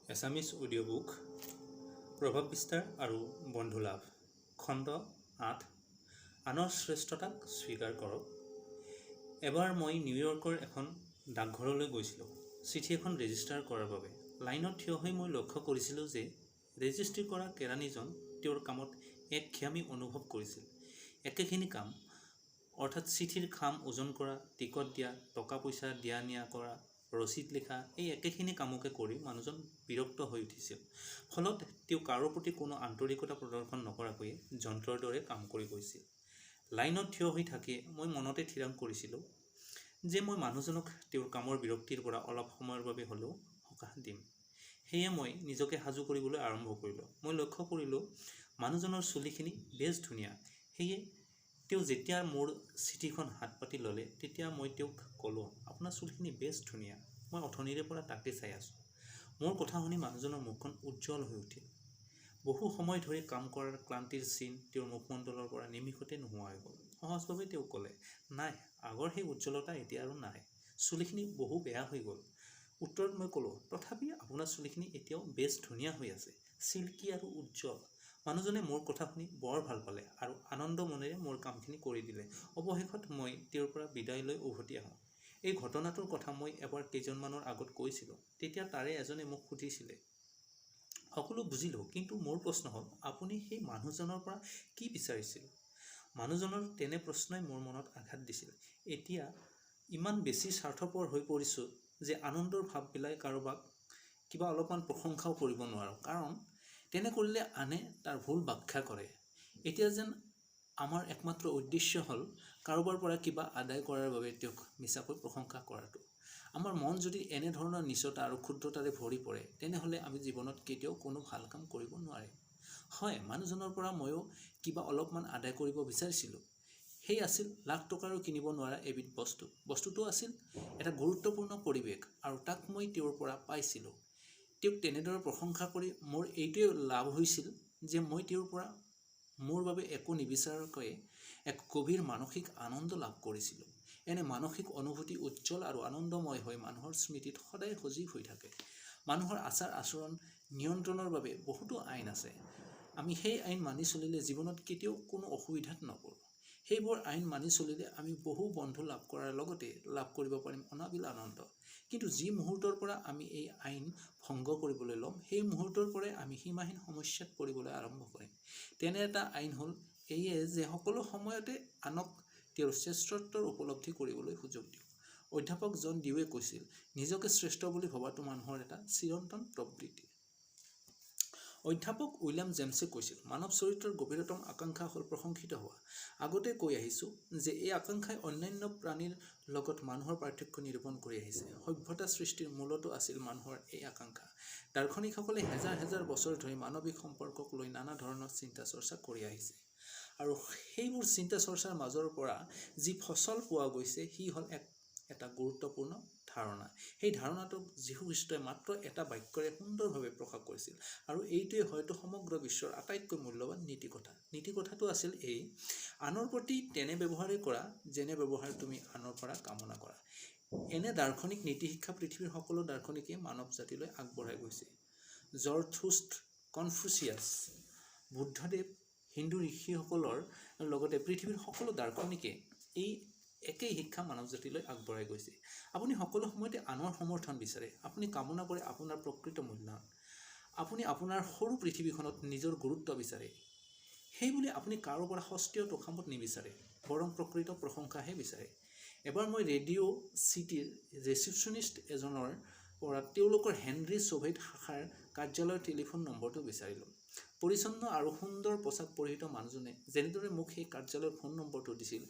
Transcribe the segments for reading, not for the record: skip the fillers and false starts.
Assamese audio' book, প্ৰভাৱ বিস্তাৰ আৰু বন্ধু লাভ, খণ্ড 8, আনৰ শ্ৰেষ্ঠতাক স্বীকাৰ কৰক। এবাৰ মই নিউয়ৰ্কৰ এখন ডাকঘৰলৈ গৈছিলোঁ চিঠি এখন ৰেজিষ্টাৰ কৰাৰ বাবে। লাইনত থিয় হৈ মই লক্ষ্য কৰিছিলোঁ যে ৰেজিষ্ট্ৰি কৰা কেৰাণীজন তেওঁৰ কামত একঘেয়ামী অনুভৱ কৰিছিল। একেখিনি কাম, অৰ্থাৎ চিঠিৰ খাম ওজন কৰা, টিকট দিয়া, টকা পইচা দিয়া নিয়া কৰা, ৰচিদ লিখা, এই একেখিনি কামকে কৰি মানুহজন বিৰক্ত হৈ উঠিছিল। ফলত তেওঁ কাৰো প্ৰতি কোনো আন্তৰিকতা প্ৰদৰ্শন নকৰাকৈয়ে যন্ত্ৰৰ দৰে কাম কৰি গৈছিল। লাইনত থিয় হৈ থাকিয়ে মই মনতে থিৰাং কৰিছিলোঁ যে মই মানুহজনক তেওঁৰ কামৰ বিৰক্তিৰ পৰা অলপ সময়ৰ বাবে হ'লেও সকাহ দিম। সেয়ে মই নিজকে সাজু কৰিবলৈ আৰম্ভ কৰিলোঁ। মই লক্ষ্য কৰিলোঁ, মানুহজনৰ চুলিখিনি বেছ ধুনীয়া। সেয়ে তেওঁ যেতিয়া মোৰ চিঠিখন হাত পাতি ল'লে, তেতিয়া মই তেওঁক ক'লোঁ, "আপোনাৰ চুলিখিনি বেছ ধুনীয়া। মই অথনিৰে পৰা তাকে চাই আছোঁ।" মোৰ কথা শুনি মানুহজনৰ মুখখন উজ্জ্বল হৈ উঠিল। বহু সময় ধৰি কাম কৰাৰ ক্লান্তিৰ চিন তেওঁৰ মুখমণ্ডলৰ পৰা নিমিষতে নোহোৱা হৈ গ'ল। সহজভাৱে তেওঁ ক'লে, "নাই, আগৰ সেই উজ্জ্বলতা এতিয়া আৰু নাই। চুলিখিনি বহু বেয়া হৈ গ'ল।" উত্তৰত মই ক'লোঁ, "তথাপি আপোনাৰ চুলিখিনি এতিয়াও বেছ ধুনীয়া হৈ আছে, চিল্কি আৰু উজ্জ্বল।" মানুহজনে মোৰ কথা শুনি বৰ ভাল পালে আৰু আনন্দ মনেৰে মোৰ কামখিনি কৰি দিলে। অৱশেষত মই তেওঁৰ পৰা বিদায় লৈ উভতি আহোঁ। এই ঘটনাটোৰ কথা মই এবাৰ কেইজনমানৰ আগত কৈছিলোঁ। তেতিয়া তাৰে এজনে মোক সুধিছিলে, "সকলো বুজিলোঁ, কিন্তু মোৰ প্ৰশ্ন হ'ল, আপুনি সেই মানুহজনৰ পৰা কি বিচাৰিছিল?" মানুহজনৰ তেনে প্ৰশ্নই মোৰ মনত আঘাত দিছিল। এতিয়া ইমান বেছি স্বাৰ্থপৰ হৈ পৰিছোঁ যে আনন্দৰ ভাৱ বিলাই কাৰোবাক কিবা অলপমান প্ৰশংসাও কৰিব নোৱাৰোঁ, কাৰণ তেনে কৰিলে আনে তাৰ ভুল ব্যাখ্যা কৰে। এতিয়া যেন আমাৰ একমাত্ৰ উদ্দেশ্য হ'ল কাৰোবাৰ পৰা কিবা আদায় কৰাৰ বাবে তেওঁক মিছাকৈ প্ৰশংসা কৰাটো। আমাৰ মন যদি এনেধৰণৰ নীচতা আৰু ক্ষুদ্ৰতাৰে ভৰি পৰে, তেনেহ'লে আমি জীৱনত কেতিয়াও কোনো ভাল কাম কৰিব নোৱাৰিম। হয়, মানুহজনৰ পৰা ময়ো কিবা অলপমান আদায় কৰিব বিচাৰিছিলোঁ। সেই আছিল লাখ টকাৰো কিনিব নোৱাৰা এবিধ বস্তু। বস্তুটো আছিল এটা গুৰুত্বপূৰ্ণ পৰিৱেশ আৰু তাক মই তেওঁৰ পৰা পাইছিলোঁ। তেওঁক তেনেদৰে প্ৰশংসা কৰি মোৰ এইটোৱে লাভ হৈছিল যে মই তেওঁৰ পৰা মোৰ বাবে একো নিবিচৰাকৈয়ে এক গভীৰ মানসিক আনন্দ লাভ কৰিছিলোঁ। এনে মানসিক অনুভূতি উজ্জ্বল আৰু আনন্দময় হৈ মানুহৰ স্মৃতিত সদায় সজীৱ হৈ থাকে। মানুহৰ আচাৰ আচৰণ নিয়ন্ত্ৰণৰ বাবে বহুতো আইন আছে। আমি সেই আইন মানি চলিলে জীৱনত কেতিয়াও কোনো অসুবিধাত নপৰোঁ। সেইবোৰ আইন মানি চলিলে আমি বহু বন্ধু লাভ কৰাৰ লগতে লাভ কৰিব পাৰিম অনাবিল আনন্দ। কিন্তু যি মুহূৰ্তৰ পৰা আমি এই আইন ভংগ কৰিবলৈ ল'ম, সেই মুহূৰ্তৰ পৰাই আমি সীমাহীন সমস্যাত পৰিবলৈ আৰম্ভ কৰিম। তেনে এটা আইন হ'ল এয়ে যে সকলো সময়তে আনক তেওঁৰ শ্ৰেষ্ঠত্বৰ উপলব্ধি কৰিবলৈ সুযোগ দিয়ক। অধ্যাপক জন ডিউৱে কৈছিল, "নিজকে শ্ৰেষ্ঠ বুলি ভবাটো মানুহৰ এটা চিৰন্তন প্ৰবৃত্তি।" অধ্যাপক উইলিয়াম জেমছে কৈছিল, "মানৱ চৰিত্ৰৰ গভীৰতম আকাংক্ষা হ'ল প্ৰশংসিত হোৱা।" আগতে কৈ আহিছোঁ যে এই আকাংক্ষাই অন্যান্য প্ৰাণীৰ লগত মানুহৰ পাৰ্থক্য নিৰূপণ কৰি আহিছে। সভ্যতা সৃষ্টিৰ মূলতো আছিল মানুহৰ এই আকাংক্ষা। দাৰ্শনিকসকলে হেজাৰ হেজাৰ বছৰ ধৰি মানৱিক সম্পৰ্কক লৈ নানা ধৰণৰ চিন্তা চৰ্চা কৰি আহিছে আৰু সেইবোৰ চিন্তা চৰ্চাৰ মাজৰ পৰা যি ফচল পোৱা গৈছে, সি হ'ল এক এটা গুৰুত্বপূৰ্ণ ধাৰণা। সেই ধাৰণাটোক যীশুখ্ৰীষ্টই মাত্ৰ এটা বাক্যৰে সুন্দৰভাৱে প্ৰকাশ কৰিছিল আৰু এইটোৱে হয়তো সমগ্ৰ বিশ্বৰ আটাইতকৈ মূল্যৱান নীতিকথা। নীতিকথাটো আছিল এই, "আনৰ প্ৰতি তেনে ব্যৱহাৰেই কৰা, যেনে ব্যৱহাৰ তুমি আনৰ পৰা কামনা কৰা।" এনে দাৰ্শনিক নীতিশিক্ষা পৃথিৱীৰ সকলো দাৰ্শনিকেই মানৱ জাতিলৈ আগবঢ়াই গৈছে। জৰথুস্ত্ৰ, কনফুচিয়াছ, বুদ্ধদেৱ, হিন্দু ঋষিসকলৰ লগতে পৃথিৱীৰ সকলো দাৰ্শনিকে এই একেই শিক্ষা মানৱ জাতিলৈ আগবঢ়াই গৈছে। আপুনি সকলো সময়তে আনৰ সমৰ্থন বিচাৰে। আপুনি কামনা কৰে আপোনাৰ প্ৰকৃত মূল্যায়ন। আপুনি আপোনাৰ সৰু পৃথিৱীখনত নিজৰ গুৰুত্ব বিচাৰে। সেইবুলি আপুনি কাৰো পৰা সস্তীয়া তোষামোদ নিবিচাৰে, বৰং প্ৰকৃত প্ৰশংসাহে বিচাৰে। এবাৰ মই ৰেডিঅ' চিটিৰ ৰিচিপশ্যনিষ্ট এজনৰ পৰা তেওঁলোকৰ হেনৰী ছ'ভেট শাখাৰ কাৰ্যালয়ৰ টেলিফোন নম্বৰটো বিচাৰিলোঁ। পৰিচ্ছন্ন আৰু সুন্দৰ পোছাক পৰিহিত মানুহজনে যেনেদৰে মোক সেই কাৰ্যালয়ৰ ফোন নম্বৰটো দিছিল,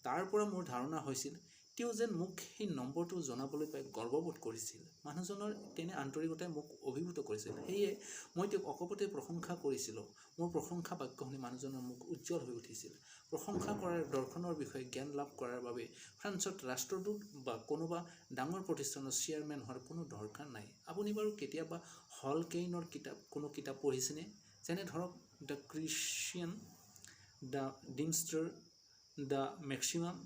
তাৰ পৰা মোৰ ধাৰণা হৈছিল, তেওঁ যেন মোক সেই নম্বৰটো জনাবলৈ পাই গৰ্ববোধ কৰিছিল। মানুহজনৰ তেনে আন্তৰিকতাই মোক অভিভূত কৰিছিল। সেয়ে মই তেওঁক অকপটে প্ৰশংসা কৰিছিলোঁ। মোৰ প্ৰশংসা বাক্য শুনি মানুহজনৰ মুখ উজ্জ্বল হৈ উঠিছিল। প্ৰশংসা কৰাৰ দৰ্শনৰ বিষয়ে জ্ঞান লাভ কৰাৰ বাবে ফ্ৰান্সত ৰাষ্ট্ৰদূত বা কোনোবা ডাঙৰ প্ৰতিষ্ঠানৰ চেয়াৰমেন হোৱাৰ কোনো দৰকাৰ নাই। আপুনি বাৰু কেতিয়াবা হল কেইনৰ কোনো কিতাপ পঢ়িছেনে? যেনে ধৰক The Christian, The Deemster, The Maximum।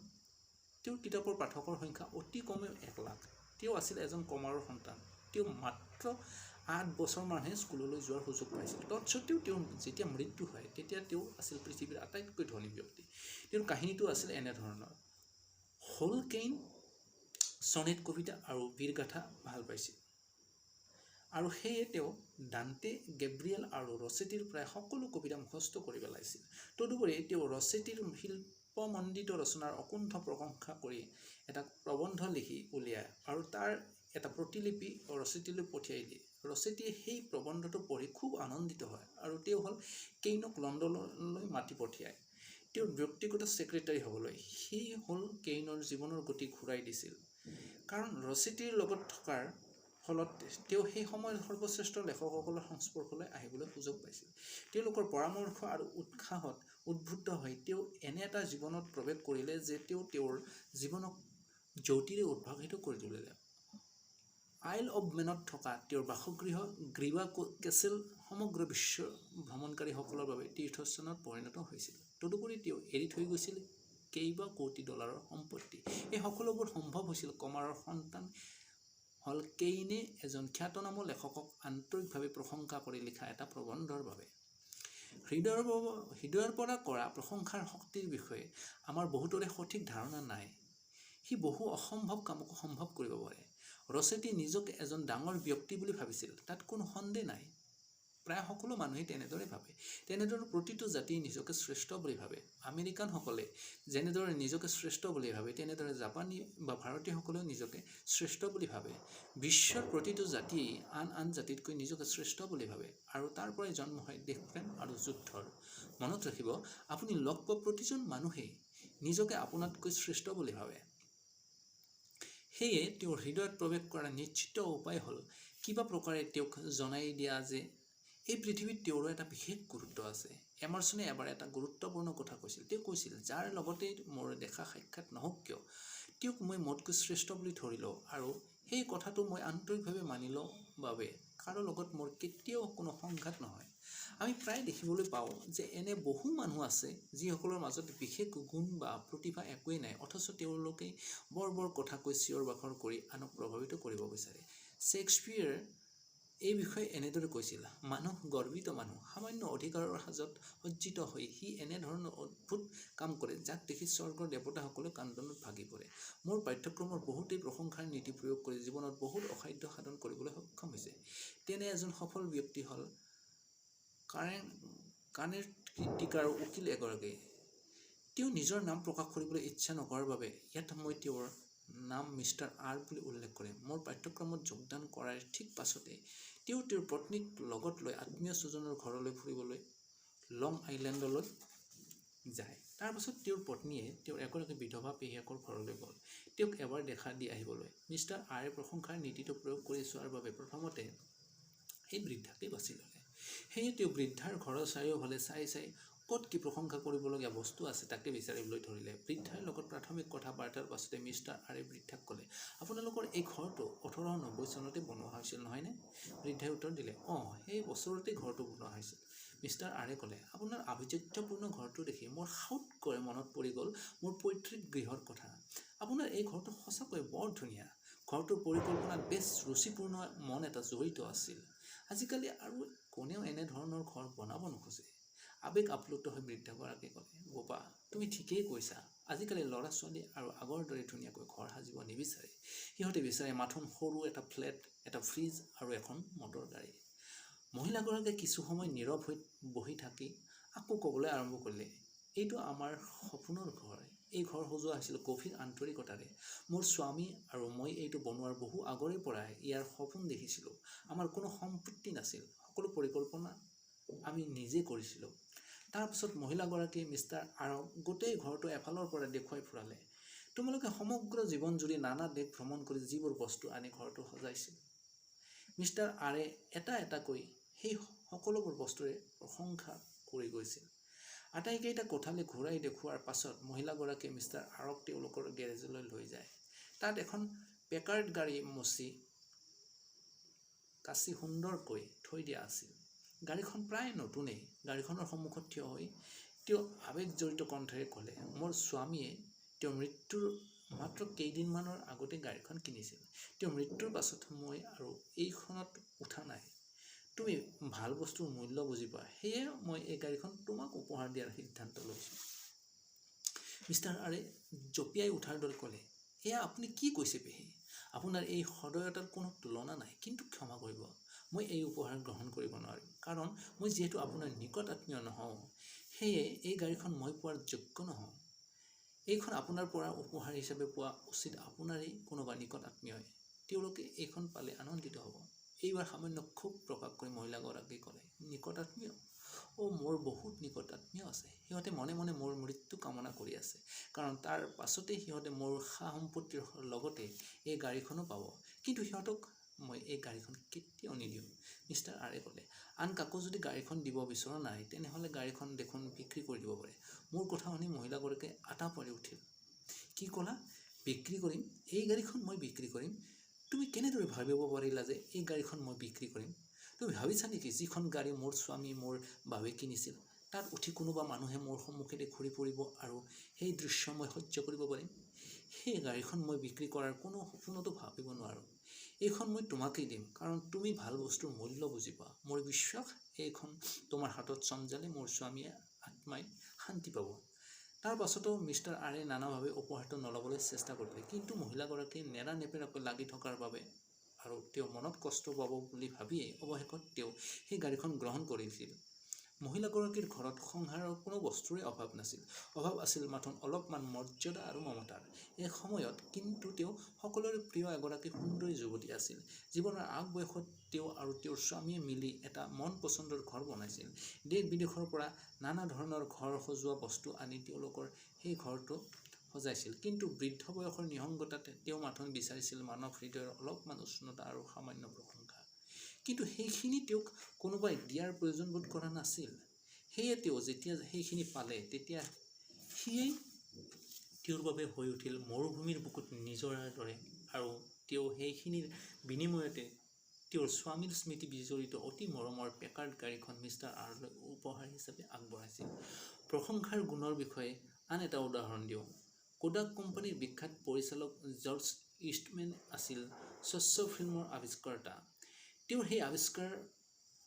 তেওঁৰ কিতাপৰ পাঠকৰ সংখ্যা অতি কমেও 1 লাখ। তেওঁ আছিল এজন কমাৰৰ সন্তান। তেওঁ মাত্ৰ 8 বছৰমানহে স্কুললৈ যোৱাৰ সুযোগ পাইছিল। তৎসত্ত্বেও তেওঁৰ যেতিয়া মৃত্যু হয়, তেতিয়া তেওঁ আছিল পৃথিৱীৰ আটাইতকৈ ধনী ব্যক্তি। তেওঁৰ কাহিনীটো আছিল এনেধৰণৰ। হল কেইন চনেট কবিতা আৰু বীৰগাথা ভাল পাইছিল আৰু সেয়ে তেওঁ দান্তে, গেব্ৰিয়েল আৰু ৰছেটিৰ প্ৰায় সকলো কবিতা মুখস্থ কৰি পেলাইছিল। তদুপৰি তেওঁ ৰছেটিৰ শিল্পমণ্ডিত ৰচনাৰ অকুণ্ঠ প্ৰশংসা কৰি এটা প্ৰবন্ধ লিখি উলিয়ায় আৰু তাৰ এটা প্ৰতিলিপি ৰছেটিলৈ পঠিয়াই দিয়ে। ৰছেটিয়ে সেই প্ৰবন্ধটো পঢ়ি খুব আনন্দিত হয় আৰু তেওঁ হল কেইনক লণ্ডনলৈ মাতি পঠিয়ায় তেওঁৰ ব্যক্তিগত ছেক্ৰেটাৰী হ'বলৈ। সেই হল কেইনৰ জীৱনৰ গতি ঘূৰাই দিছিল, কাৰণ ৰছেটিৰ লগত থকাৰ ফলত তেওঁ সেই সময়ত সৰ্বশ্ৰেষ্ঠ লেখকসকলৰ সংস্পৰ্শলৈ আহিবলৈ সুযোগ পাইছিল। তেওঁলোকৰ পৰামৰ্শ আৰু উৎসাহত উদ্বুদ্ধ হৈ তেওঁ এনে এটা জীৱনত প্ৰৱেশ কৰিলে যে তেওঁ তেওঁৰ জীৱনক জ্যোতিৰে উদ্ভাসিত কৰি তুলিলে। আইল অৱ মেনত থকা তেওঁৰ বাসগৃহ গ্ৰীবা কেছেল সমগ্ৰ বিশ্বৰ ভ্ৰমণকাৰীসকলৰ বাবে তীৰ্থস্থানত পৰিণত হৈছিল। তদুপৰি তেওঁ এৰি থৈ গৈছিল কেইবা কোটি ডলাৰৰ সম্পত্তি। এই সকলোবোৰ সম্ভৱ হৈছিল কমাৰৰ সন্তান হল কেইনে এজন খ্যাতনামা লেখকক আন্তৰিকভাৱে প্ৰশংসা কৰি লিখা এটা প্ৰবন্ধৰ বাবে। হৃদয়ৰ পৰা কৰা প্ৰশংসাৰ শক্তিৰ বিষয়ে আমাৰ বহুতৰে সঠিক ধাৰণা নাই। সি বহু অসম্ভৱ কামকো সম্ভৱ কৰিব পাৰে। ৰছেটি নিজকে এজন ডাঙৰ ব্যক্তি বুলি ভাবিছিল, তাত কোনো সন্দেহ নাই। প্ৰায় সকলো মানুহেই তেনেদৰে ভাবে। তেনেদৰে প্ৰতিটো জাতিয়ে নিজকে শ্ৰেষ্ঠ বুলি ভাবে। আমেৰিকানসকলে যেনেদৰে নিজকে শ্ৰেষ্ঠ বুলি ভাবে, তেনেদৰে জাপানী বা ভাৰতীয়সকলেও নিজকে শ্ৰেষ্ঠ বুলি ভাবে। বিশ্বৰ প্ৰতিটো জাতিয়েই আন আন জাতিতকৈ নিজকে শ্ৰেষ্ঠ বুলি ভাবে আৰু তাৰ পৰাই জন্ম হয় দেশপ্ৰেম আৰু যুদ্ধৰ। মনত ৰাখিব, আপুনি লগ পোৱা প্ৰতিজন মানুহেই নিজকে আপোনাতকৈ শ্ৰেষ্ঠ বুলি ভাবে। সেয়ে তেওঁৰ হৃদয়ত প্ৰৱেশ কৰাৰ নিশ্চিত উপায় হ'ল কিবা প্ৰকাৰে তেওঁক জনাই দিয়া যে এই পৃথিৱীত তেওঁৰো এটা বিশেষ গুৰুত্ব আছে। এমাৰছনে এবাৰ এটা গুৰুত্বপূৰ্ণ কথা কৈছিল। তেওঁ কৈছিল, "যাৰ লগতেই মোৰ দেখা সাক্ষাৎ নহওক কিয়, তেওঁক মই মোতকৈ শ্ৰেষ্ঠ বুলি ধৰি লওঁ আৰু সেই কথাটো মই আন্তৰিকভাৱে মানি লওঁ বাবে কাৰো লগত মোৰ কেতিয়াও কোনো সংঘাত নহয়।" আমি প্ৰায় দেখিবলৈ পাওঁ যে এনে বহু মানুহ আছে যিসকলৰ মাজত বিশেষ গুণ বা প্ৰতিভা একোৱেই নাই, অথচ তেওঁলোকে বৰ বৰ কথা কৈ চিঞৰ বাখৰ কৰি আনক প্ৰভাৱিত কৰিব বিচাৰে। শ্বেক্সপীয়েৰে এই বিষয়ে এনেদৰে কৈছিল, "মানুহ গৰ্বিত মানুহ। সামান্য অধিকাৰৰ সাজত সজ্জিত হৈ সি এনে ধৰণৰ অদ্ভুত কাম কৰে, যাক দেখি স্বৰ্গৰ দেৱতাসকলেও কান্দোনত ভাগি পৰে।" মোৰ পাঠ্যক্ৰমৰ বহুতেই প্ৰশংসাৰ নীতি প্ৰয়োগ কৰি জীৱনত বহুত অসাধ্য সাধন কৰিবলৈ সক্ষম হৈছে। তেনে এজন সফল ব্যক্তি হ'ল কানেৰটিকাৰৰ উকীল এগৰাকী। তেওঁ নিজৰ নাম প্ৰকাশ কৰিবলৈ ইচ্ছা নকৰাৰ বাবে ইয়াত মই তেওঁৰ নাম মিষ্টাৰ আৰ বুলি উল্লেখ কৰিম। মোৰ পাঠ্যক্ৰমত যোগদান কৰাৰ ঠিক পাছতে তেওঁ তেওঁৰ পত্নীক লগত লৈ আত্মীয় স্বজনৰ ঘৰলৈ ফুৰিবলৈ লং আইলেণ্ডলৈ যায়। তাৰ পাছত তেওঁৰ পত্নীয়ে তেওঁৰ এগৰাকী বিধৱা পেহীয়েকৰ ঘৰলৈ গ'ল তেওঁক এবাৰ দেখা দি আহিবলৈ। মিষ্টাৰ আৰে প্ৰশংসাৰ নীতিটো প্ৰয়োগ কৰি চোৱাৰ বাবে প্ৰথমতে সেই বৃদ্ধাকেই বাছি ল'লে। সেয়ে তেওঁ বৃদ্ধাৰ ঘৰৰ চাৰিওফালে চাই চাই ক'ত কি প্ৰশংসা কৰিবলগীয়া বস্তু আছে তাকে বিচাৰিবলৈ ধৰিলে। বৃদ্ধাৰ লগত প্ৰাথমিক কথা বাৰ্তাৰ পাছতে মিষ্টাৰ আৰে বৃদ্ধাক ক'লে, "আপোনালোকৰ এই ঘৰটো 1890 চনতে বনোৱা হৈছিল, নহয়নে?" বৃদ্ধাই উত্তৰ দিলে, "অঁ, সেই বছৰতেই ঘৰটো বনোৱা হৈছিল।" মিষ্টাৰ আৰে ক'লে, "আপোনাৰ আভিজাত্যপূৰ্ণ ঘৰটো দেখি মোৰ সাউৎকৰে মনত পৰি গ'ল মোৰ পৈতৃক গৃহৰ কথা। আপোনাৰ এই ঘৰটো সঁচাকৈ বৰ ধুনীয়া। ঘৰটোৰ পৰিকল্পনাত বেছ ৰুচিপূৰ্ণ মন এটা জড়িত আছিল। আজিকালি আৰু কোনেও এনে ধৰণৰ ঘৰ বনাব নোখোজে।" আৱেগ আপ্লুত হৈ বৃদ্ধাগৰাকীয়ে ক'লে, "বোপা, তুমি ঠিকেই কৈছা। আজিকালি ল'ৰা ছোৱালীয়ে আৰু আগৰ দৰে ধুনীয়াকৈ ঘৰ সাজিব নিবিচাৰে। সিহঁতে বিচাৰে মাথোন সৰু এটা ফ্লেট, এটা ফ্ৰিজ আৰু এখন মটৰ গাড়ী।" মহিলাগৰাকীয়ে কিছু সময় নীৰৱ হৈ বহি থাকি আকৌ ক'বলৈ আৰম্ভ কৰিলে, "এইটো আমাৰ সপোনৰ ঘৰ। এই ঘৰ সজোৱা হৈছিল গভীৰ আন্তৰিকতাৰে। মোৰ স্বামী আৰু মই এইটো বনোৱাৰ বহু আগৰে পৰাই ইয়াৰ সপোন দেখিছিলোঁ। আমাৰ কোনো সম্পত্তি নাছিল। সকলো পৰিকল্পনা আমি নিজে কৰিছিলোঁ।" তাৰ পাছত মহিলাগৰাকীয়ে মিষ্টাৰ আৰক গোটেই ঘৰটো এফালৰ পৰা দেখুৱাই ফুৰালে। "তোমালোকে সমগ্ৰ জীৱনজুৰি নানা দেশ ভ্ৰমণ কৰি যিবোৰ বস্তু আনি ঘৰটো সজাইছিল," মিষ্টাৰ আৰে এটা এটাকৈ সেই সকলোবোৰ বস্তুৰে প্ৰশংসা কৰি গৈছিল। আটাইকেইটা কোঠালি ঘূৰাই দেখুওৱাৰ পাছত মহিলাগৰাকীয়ে মিষ্টাৰ আৰক তেওঁলোকৰ গেৰেজলৈ লৈ যায়। তাত এখন পেকাৰ্ড গাড়ী মচি কাচি সুন্দৰকৈ থৈ দিয়া আছিল। গাড়ীখন প্ৰায় নতুনেই। গাড়ীখনৰ সন্মুখত থিয় হৈ তেওঁ আৱেগজড়িত কণ্ঠেৰে ক'লে, "মোৰ স্বামীয়ে তেওঁৰ মৃত্যুৰ মাত্ৰ কেইদিনমানৰ আগতে গাড়ীখন কিনিছিল। তেওঁৰ মৃত্যুৰ পাছত মই আৰু এইখনত উঠা নাই। তুমি ভাল বস্তুৰ মূল্য বুজি পোৱা, সেয়ে মই এই গাড়ীখন তোমাক উপহাৰ দিয়াৰ সিদ্ধান্ত লৈছোঁ। মিষ্টাৰ আৰে জঁপিয়াই উঠাৰ দৰে ক'লে, এয়া আপুনি কি কৈছে পেহী? আপোনাৰ এই সদয়তাৰ কোনো তুলনা নাই। কিন্তু ক্ষমা কৰিব, মই এই উপহাৰ গ্ৰহণ কৰিব নোৱাৰিম, কাৰণ মই যিহেতু আপোনাৰ নিকট আত্মীয় নহওঁ, সেয়ে এই গাড়ীখন মই পোৱাৰ যোগ্য নহওঁ। এইখন আপোনাৰ পৰা উপহাৰ হিচাপে পোৱা উচিত আপোনাৰেই কোনোবা নিকট আত্মীয়ই। তেওঁলোকে এইখন পালে আনন্দিত হ'ব। এইবাৰ সামান্য ক্ষোভ প্ৰকাশ কৰি মহিলাগৰাকীয়ে ক'লে, নিকট আত্মীয়? অ', মোৰ বহুত নিকট আত্মীয় আছে। সিহঁতে মনে মনে মোৰ মৃত্যু কামনা কৰি আছে, কাৰণ তাৰ পাছতেই সিহঁতে মোৰ সা সম্পত্তিৰ লগতে এই গাড়ীখনো পাব। কিন্তু সিহঁতক মই এই গাড়ীখন কেতিয়াও নিদিওঁ। মিষ্টাৰ আৰে ক'লে, আন কাকো যদি গাড়ীখন দিব বিচৰা নাই, তেনেহ'লে গাড়ীখন দেখোন বিক্ৰী কৰি দিব পাৰে। মোৰ কথা শুনি মহিলাগৰাকীয়ে আটাহ পাৰি উঠিল, কি ক'লা? বিক্ৰী কৰিম? এই গাড়ীখন মই বিক্ৰী কৰিম? তুমি কেনেদৰে ভাবিব পাৰিলা যে এই গাড়ীখন মই বিক্ৰী কৰিম? তুমি ভাবিছা নেকি, যিখন গাড়ী মোৰ স্বামী মোৰ বাবে কিনিছিল, তাত উঠি কোনোবা মানুহে মোৰ সন্মুখেদি ঘূৰি ফুৰিব আৰু সেই দৃশ্য মই সহ্য কৰিব পাৰিম? সেই গাড়ীখন মই বিক্ৰী কৰাৰ কোনো সপোনতো ভাবিব নোৱাৰোঁ। এইখন মই তোমাকেই দিম, কাৰণ তুমি ভাল বস্তুৰ মূল্য বুজি পোৱা। মোৰ বিশ্বাস, এইখন তোমাৰ হাতত চমজালে মোৰ স্বামীয়ে আত্মাই শান্তি পাব। তাৰ পাছতো মিষ্টাৰ আৰে নানাভাৱে উপহাৰটো নল'বলৈ চেষ্টা কৰিলে। কিন্তু মহিলাগৰাকীয়ে নেৰানেপেৰাকৈ লাগি থকাৰ বাবে আৰু তেওঁ মনত কষ্ট পাব বুলি ভাবিয়েই অৱশেষত তেওঁ সেই গাড়ীখন গ্ৰহণ কৰিছিল। মহিলাগৰাকীৰ ঘৰত সংসাৰৰ কোনো বস্তুৰে অভাৱ নাছিল। অভাৱ আছিল মাথোন অলপমান মৰ্যাদা আৰু মমতাৰ। এসময়ত কিন্তু তেওঁ সকলোৰে প্ৰিয় এগৰাকী সুন্দৰী যুৱতী আছিল। জীৱনৰ আগ বয়সত তেওঁ আৰু তেওঁৰ স্বামীয়ে মিলি এটা মন পচন্দৰ ঘৰ বনাইছিল। দেশ বিদেশৰ পৰা নানা ধৰণৰ ঘৰ সজোৱা বস্তু আনি তেওঁলোকৰ সেই ঘৰটো সজাইছিল। কিন্তু বৃদ্ধ বয়সৰ নিসংগতাত তেওঁ মাথোন বিচাৰিছিল মানৱ হৃদয়ৰ অলপমান উষ্ণতা আৰু সামান্য প্ৰশংসা। কিন্তু সেইখিনি তেওঁক কোনোবাই দিয়াৰ প্ৰয়োজন বোধ কৰা নাছিল। সেয়ে তেওঁ যেতিয়া সেইখিনি পালে, তেতিয়া সিয়েই তেওঁৰ বাবে হৈ উঠিল মৰুভূমিৰ বুকুত নিজৰাৰ দৰে, আৰু তেওঁ সেইখিনিৰ বিনিময়তে তেওঁৰ স্বামীৰ স্মৃতি বিজড়িত অতি মৰমৰ পেকাৰ্ড গাড়ীখন মিষ্টাৰ আৰলৈ উপহাৰ হিচাপে আগবঢ়াইছিল। প্ৰশংসাৰ গুণৰ বিষয়ে আন এটা উদাহৰণ দিওঁ। কোডাক কোম্পানীৰ বিখ্যাত পৰিচালক জৰ্জ ইষ্টমেন আছিল স্বচ্ছ ফিল্মৰ আৱিষ্কৰ্তা। তেওঁৰ সেই আৱিষ্কাৰ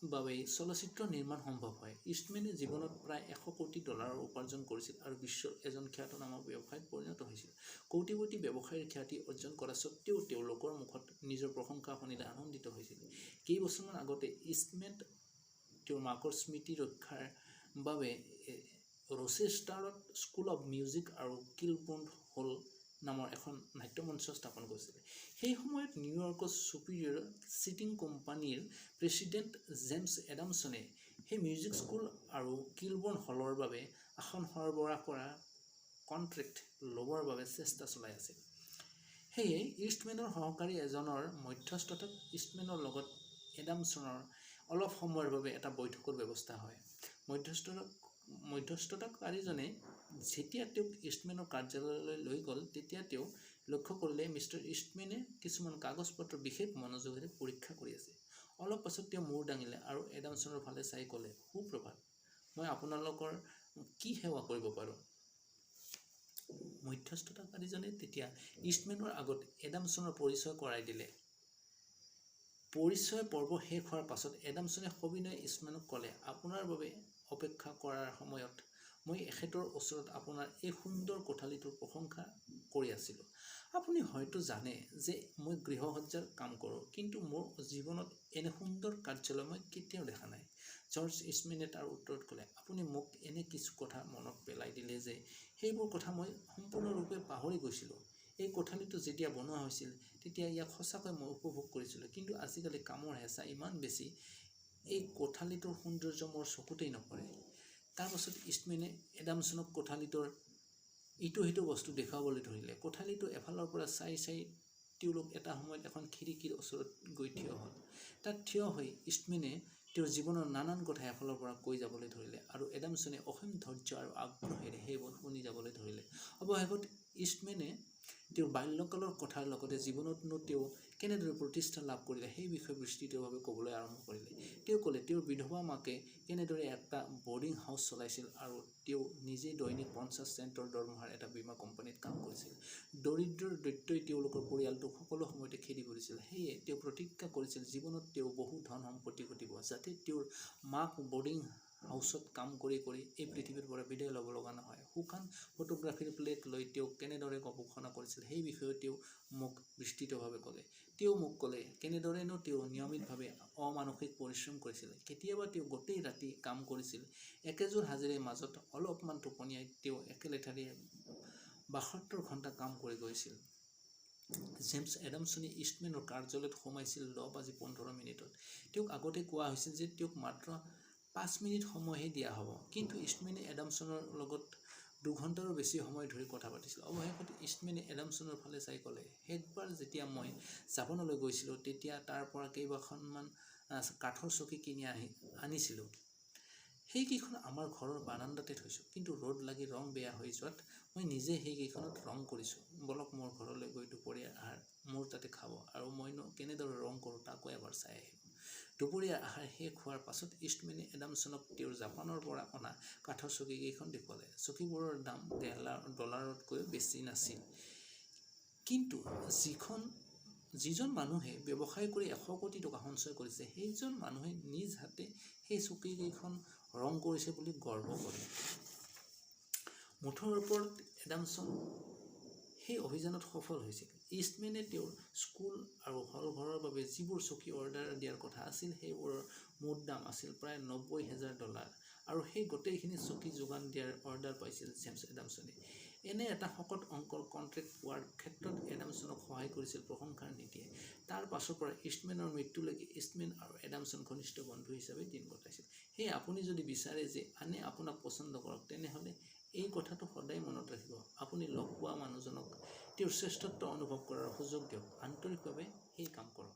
বাবেই চলচ্চিত্ৰ নিৰ্মাণ সম্ভৱ হয়। ইষ্টমেনে জীৱনত প্ৰায় 100 কোটি ডলাৰৰ উপাৰ্জন কৰিছিল আৰু বিশ্বৰ এজন খ্যাতনামা ব্যৱসায়ীত পৰিণত হৈছিল। কৌটিপতি ব্যৱসায়ীৰ খ্যাতি অৰ্জন কৰা স্বত্বেও তেওঁ লোকৰ মুখত নিজৰ প্ৰশংসা শুনিলে আনন্দিত হৈছিল। কেইবছৰমান আগতে ইষ্টমেন তেওঁৰ মাকৰ স্মৃতি ৰক্ষাৰ বাবে ৰচেষ্টাৰত স্কুল অৱ মিউজিক আৰু কিলবোৰ্ণ হল নামৰ এখন নাট্যমঞ্চ স্থাপন কৰিছিল। সেই সময়ত নিউয়ৰ্কৰ ছুপিৰিয়ৰ চিটিং কোম্পানীৰ প্ৰেছিডেণ্ট জেমছ এডামছনে সেই মিউজিক স্কুল আৰু কিলবোৰ্ণ হলৰ বাবে আসন সৰবৰাহ কৰা কণ্ট্ৰেক্ট ল'বৰ বাবে চেষ্টা চলাই আছিল। সেয়ে ইষ্টমেনৰ সহকাৰী এজনৰ মধ্যস্থতাত ইষ্টমেনৰ লগত এডামছনৰ অলপ সময়ৰ বাবে এটা বৈঠকৰ ব্যৱস্থা হয়। মধ্যস্থতাকাৰীজনে যেতিয়া তেওঁক ইষ্টমেনৰ কাৰ্যালয়লৈ লৈ গ'ল, তেতিয়া তেওঁ লক্ষ্য কৰিলে মিষ্টাৰ ইষ্টমেনে কিছুমান কাগজ পত্ৰ বিশেষ মনোযোগেৰে পৰীক্ষা কৰি আছে। অলপ পাছত তেওঁ মূৰ দাঙিলে আৰু এডামছনৰ ফালে চাই ক'লে, সুপ্ৰভাত, মই আপোনালোকৰ কি সেৱা কৰিব পাৰোঁ? মধ্যস্থতাকাৰীজনে তেতিয়া ইষ্টমেনৰ আগত এডামছনৰ পৰিচয় কৰাই দিলে। পৰিচয় পৰ্ব শেষ হোৱাৰ পাছত এডামছনে সবিনয়ে ইষ্টমেনক ক'লে, আপোনাৰ বাবে অপেক্ষা কৰাৰ সময়ত মই এখেতৰ ওচৰত আপোনাৰ এই সুন্দৰ কোঠালিটোৰ প্ৰশংসা কৰি আছিলোঁ। আপুনি হয়তো জানে যে মই গৃহসজ্জাৰ কাম কৰোঁ, কিন্তু মোৰ জীৱনত এনে সুন্দৰ কাৰ্যালয় মই কেতিয়াও দেখা নাই। জৰ্জ ইষ্টমেনে তাৰ উত্তৰত ক'লে, আপুনি মোক এনে কিছু কথা মনত পেলাই দিলে যে সেইবোৰ কথা মই সম্পূৰ্ণৰূপে পাহৰি গৈছিলোঁ। এই কোঠালিটো যেতিয়া বনোৱা হৈছিল, তেতিয়া ইয়াক সঁচাকৈ মই উপভোগ কৰিছিলোঁ। কিন্তু আজিকালি কামৰ হেঁচা ইমান বেছি, এই কোঠালিটোৰ সৌন্দৰ্য মোৰ চকুতেই নপৰে। তাৰ পাছত ইষ্টমেনে এডামছনক কোঠালিটোৰ ইটো সিটো বস্তু দেখুৱাবলৈ ধৰিলে। কোঠালিটো এফালৰ পৰা চাই চাই তেওঁলোক এটা সময়ত এখন খিৰিকীৰ ওচৰত গৈ থিয় হ'ল। তাত থিয় হৈ ইষ্টমেনে তেওঁৰ জীৱনৰ নানান কথা এফালৰ পৰা কৈ যাবলৈ ধৰিলে আৰু এডামছনে অসীম ধৈৰ্য আৰু আগ্ৰহেৰে সেইবোৰ শুনি যাবলৈ ধৰিলে। অৱশেষত ইষ্টমেনে তেওঁৰ বাল্যকালৰ কথাৰ লগতে জীৱনতনো তেওঁ কেনেদৰে প্ৰতিষ্ঠা লাভ কৰিলে সেই বিষয়ে বিস্তৃতভাৱে ক'বলৈ আৰম্ভ কৰিলে। তেওঁ ক'লে তেওঁৰ বিধৱা মাকে কেনেদৰে এটা বৰ্ডিং হাউচ চলাইছিল আৰু তেওঁ নিজেই দৈনিক 50 চেণ্টৰ দৰমহাৰ এটা বীমা কোম্পানীত কাম কৰিছিল। দৰিদ্ৰৰ দৈত্যই তেওঁলোকৰ পৰিয়ালটোক সকলো সময়তে খেদি ফুৰিছিল। সেয়ে তেওঁ প্ৰতিজ্ঞা কৰিছিল জীৱনত তেওঁ বহু ধন সম্পত্তি ঘটিব, যাতে তেওঁৰ মাক বৰ্ডিং হাউচত কাম কৰি কৰি এই পৃথিৱীৰ পৰা বিদায় ল'ব লগা নহয়। শুকান ফটোগ্ৰাফীৰ প্লেট লৈ তেওঁ কেনেদৰে গৱেষণা কৰিছিল সেই বিষয়েও তেওঁ মোক বিস্তৃতভাৱে ক'লে। তেওঁ মোক ক'লে কেনেদৰেনো তেওঁ নিয়মিতভাৱে অমানসিক পৰিশ্ৰম কৰিছিল। কেতিয়াবা তেওঁ গোটেই ৰাতি কাম কৰিছিল। একেযোৰ হাজিৰে মাজত অলপমান টোপনিয়াই তেওঁ একেলেঠাৰিয়ে 72 ঘণ্টা কাম কৰি গৈছিল। জেমছ এডামছনে ইষ্টমেনৰ কাৰ্যালয়ত সোমাইছিল 10:15। তেওঁক আগতে কোৱা হৈছিল যে তেওঁক মাত্ৰ 5 মিনিট সময়হে দিয়া হ'ব। কিন্তু ইষ্টমেনে এডামছনৰ লগত 2 ঘণ্টাৰো বেছি সময় ধৰি কথা পাতিছিল। অৱশেষত ইষ্টমেনে এডামছনৰ ফালে চাই ক'লে, শেষবাৰ যেতিয়া মই জাপানলৈ গৈছিলোঁ তেতিয়া তাৰ পৰা কেইবাখনমান কাঠৰ চকী কিনি আনিছিলোঁ। সেইকেইখন আমাৰ ঘৰৰ বাৰাণ্ডাতে থৈছোঁ। কিন্তু ৰ'দ লাগি ৰং বেয়া হৈ যোৱাত মই নিজে সেইকেইখনত ৰং কৰিছোঁ। বলক মোৰ ঘৰলৈ গৈ দুপৰীয়াৰ আহাৰ মোৰ তাতে খাব আৰু মইনো কেনেদৰে ৰং কৰোঁ তাকো এবাৰ চাই আহিব। দুপৰীয়াৰ আহাৰ শেষ হোৱাৰ পাছত ইষ্টমেনে এডামছনক তেওঁৰ জাপানৰ পৰা অনা কাঠৰ চকীকেইখন দেখুৱালে। চকীবোৰৰ দাম ডলাৰতকৈও বেছি নাছিল। কিন্তু যিজন মানুহে ব্যৱসায় কৰি 100 কোটি টকা সঞ্চয় কৰিছে, সেইজন মানুহে নিজ হাতে সেই চকীকেইখন ৰং কৰিছে বুলি গৰ্ব কৰে। মুঠৰ ওপৰত এডামছন সেই অভিযানত সফল হৈছিল। ইষ্টমেনে তেওঁৰ স্কুল আৰু হলঘৰৰ বাবে যিবোৰ চকী অৰ্ডাৰ দিয়াৰ কথা আছিল সেইবোৰৰ মুঠ দাম আছিল প্ৰায় $90,000 আৰু সেই গোটেইখিনি চকী যোগান দিয়াৰ অৰ্ডাৰ পাইছিল জেমছ এডামছনে। এনে এটা শকত অংকৰ কণ্ট্ৰেক্ট পোৱাৰ ক্ষেত্ৰত এডামছনক সহায় কৰিছিল প্ৰশংসাৰ নীতিয়ে। তাৰ পাছৰ পৰা ইষ্টমেনৰ মৃত্যুলৈকে ইষ্টমেন আৰু এডামছন ঘনিষ্ঠ বন্ধু হিচাপে দিন কটাইছিল। সেয়ে আপুনি যদি বিচাৰে যে আনে আপোনাক পছন্দ কৰক, তেনেহ'লে এই কথাটো সদায় মনত ৰাখিব। আপুনি লগ পোৱা মানুহজনক তেওঁৰ শ্ৰেষ্ঠত্ব অনুভৱ কৰাৰ সুযোগ দিয়ক। আন্তৰিকভাৱে সেই কাম কৰক।